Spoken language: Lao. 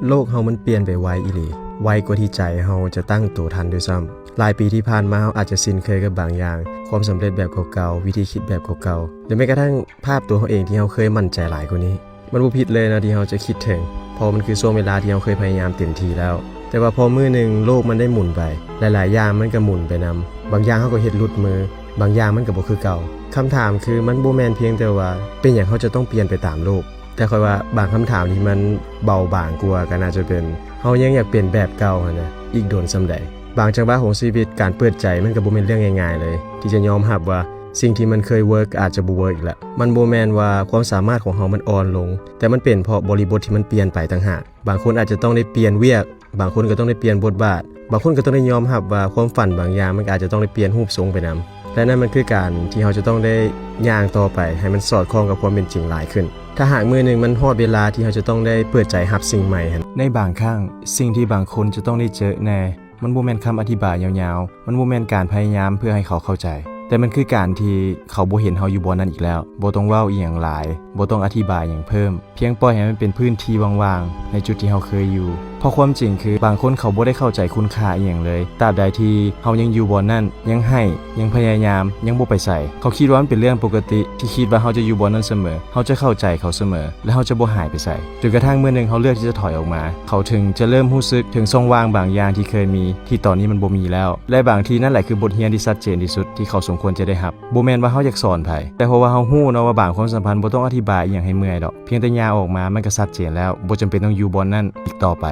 ໂລກເຮົາມັນປ່ຽນໄປໄວອີ່ຫຼີ, ໄວກວ່າທີ່ໃຈເຮົາຈະຕັ້ງໂຕທັນດ້ວຍຊ້ຳ. ຫຼາຍປີທີ່ຜ່ານມາ ເຮົາອາດຈະຊິນເຄີຍກັບບາງຢ່າງ, ຄວາມສຳເລັດແບບເກົ່າໆ, ວິທີຄິດແບບເກົ່າໆ ຫຼືແມ້ກະທັ້ງພາບຕົວເຮົາເອງທີ່ເຮົາເຄີຍໝັ້ນໃຈຫຼາຍກວ່ານີ້. ມັນບໍ່ຜິດເລີຍນະທີ່ເຮົາຈະຄິດເຖິງ, ເພາະມັນຄືຊ່ວງເວລາທີ່ເຮົາເຄີຍພະຍາຍາມເຕັມທີ່ແລ້ວ. ແຕ່ວ່າພໍມື້ໜຶ່ງໂລກມັນໄດ້ໝູນໄປ, ຫຼາຍໆຢ່າງມັນກໍໝູນໄປນຳ, ບາງຢ່າງເຮົາກໍເຮັດຫຼຸດມື, ບາງຢ່າງມັນກໍບໍ່ຄືເກົ່າ. ຄຳຖາມຄື ມັນບໍ່ແມ່ນພຽງແຕ່ວ່າເປັນຫຍັງເຮົາຈະຕ້ອງປ່ຽນໄປຕາມໂລກ, ແຕ່ຂ້ອຍວ່າບາງຄຳຖາມທີ່ມັນເບົາບາງກວ່າກໍໜ້າຈະເປັນ ເຮົາຍັງຢາກເປັນແບບເກົ່າຫັ້ນນະ ອີກດົນສ່ຳໃດ? ບາງຈັງຫວະຂອງຊີວິດ, ການເປີດໃຈມັນກໍບໍ່ແມ່ນເລື່ອງງ່າຍໆເລີຍ ທີ່ຈະຍອມຮັບວ່າສິ່ງທີ່ມັນເຄີຍເວີກອາດຈະບໍ່ເວີກອີກແລ້ວ. ມັນບໍ່ແມ່ນວ່າຄວາມສາມາດຂອງເຮົາມັນອ່ອນລົງ, ແຕ່ມັນເປັນເພາະບໍລິບົດທີ່ມັນປ່ຽນໄປຕ່າງຫາກ. ບາງຄົນອາດຈະຕ້ອງໄດ້ປ່ຽນວຽກ, ບາງຄົນກໍຕ້ອງໄດ້ປ່ຽນບົດບາດ, ບາງຄົນກໍຕ້ອງໄດ້ຍອມຮັບວ່າຄວາມຝັນບາງຢ່າງມັນກໍອາດຈະຕ້ອງໄດ້ປ່ຽນຮູບຊົງໄປນຳ. ແລະ ນັ້ນມັນຄືການທີ່ເຮົາຈະຕ້ອງໄດ້ຍ່າງຕໍ່ໄປໃຫ້ມັນສອດຄ່ອງກັບຄວາມເປັນຈິງຫຼາຍຂຶ້ນ. ຖ້າຫາກມື້ໜຶ່ງມັນຮອດເວລາທີ່ເຮົາຈະຕ້ອງໄດ້ເປີດໃຈຮັບສິ່ງໃໝ່ຫັ້ນ, ໃນບາງຄັ້ງ, ສິ່ງທີ່ບາງຄົນຈະຕ້ອງໄດ້ເຈີແນ່ ມັນບໍ່ແມ່ນຄຳອະທິບາຍຍາວໆ, ມັນບໍ່ແມ່ນການພະຍາຍາມເພື່ອໃຫ້ເຂົາເຂົ້າໃຈ, ແຕ່ມັນຄືການທີ່ເຂົາບໍ່ເຫັນເຮົາຢູ່ບ່ອນນັ້ນອີກແລ້ວ. ບໍ່ຕ້ອງເວົ້າອີ່ຫຍັງຫຼາຍ, ບໍ່ຕ້ອງອະທິບາຍຫຍັງເພີ່ມ, ພຽງປ່ອຍໃຫ້ມັນເປັນພື້ນທີ່ວ່າງໆໃນຈຸດທີ່ເຮົາເຄີຍຢູ່. ເພາະຄວາມຈິງຄື ບາງຄົນເຂົາບໍ່ໄດ້ເຂົ້າໃຈຄຸນຄ່າອີ່ຫຍັງເລີຍ, ຕາບໃດທີ່ເຮົາຍັງຢູ່ບ່ອນນັ້ນ, ຍັງໃຫ້, ຍັງພະຍາຍາມ, ຍັງບໍ່ໄປໃສ. ເຂົາຄິດວ່າມັນເປັນເລື່ອງປົກກະຕິ ທີ່ຄິດວ່າເຮົາຈະຢູ່ບ່ອນນັ້ນສະເໝີ, ເຮົາຈະເຂົ້າໃຈເຂົາສະເໝີ ແລະ ເຮົາຈະບໍ່ຫາຍໄປໃສ. ຈົນກະທັ່ງມື້ໜຶ່ງເຮົາເລືອກທີ່ຈະຖອຍອອກມາ, ເຂົາເຖິງຈະເລີ່ມຮູ້ສຶກເຖິງຊ່ອງວ່າງບາງຢ່າງທີ່ເຄີຍມີ ທີ່ຕອນນີ້ມັນບໍ່ມີແລ້ວ. ແລະ ບາງທີນັ້ນແຫຼະຄືບົດຮຽນທີ່ຊັດເຈນທີ່ສຸດທີ່ເຂົາສົມຄວນຈະໄດ້ຮັບ. ບໍ່ແມ່ນວ່າເຮົາຢາກສອນໃຜ, ແຕ່ເພາະວ່າເຮົາຮູ້ເນາະວ່າບາງຄວາມສຳພັນບໍ່ຕ້ອງອະທິບາຍອີ່ຫຍັງໃຫ້ເມື່ອຍດອກ, ພຽງແຕ່ຍ່າງອອກມາມັນກະຊັດເຈນແລ້ວ, ບໍ່ຈຳເປັນຕ້ອງຢູ່ບ່ອນນັ້ນອີກຕໍ່ໄປ.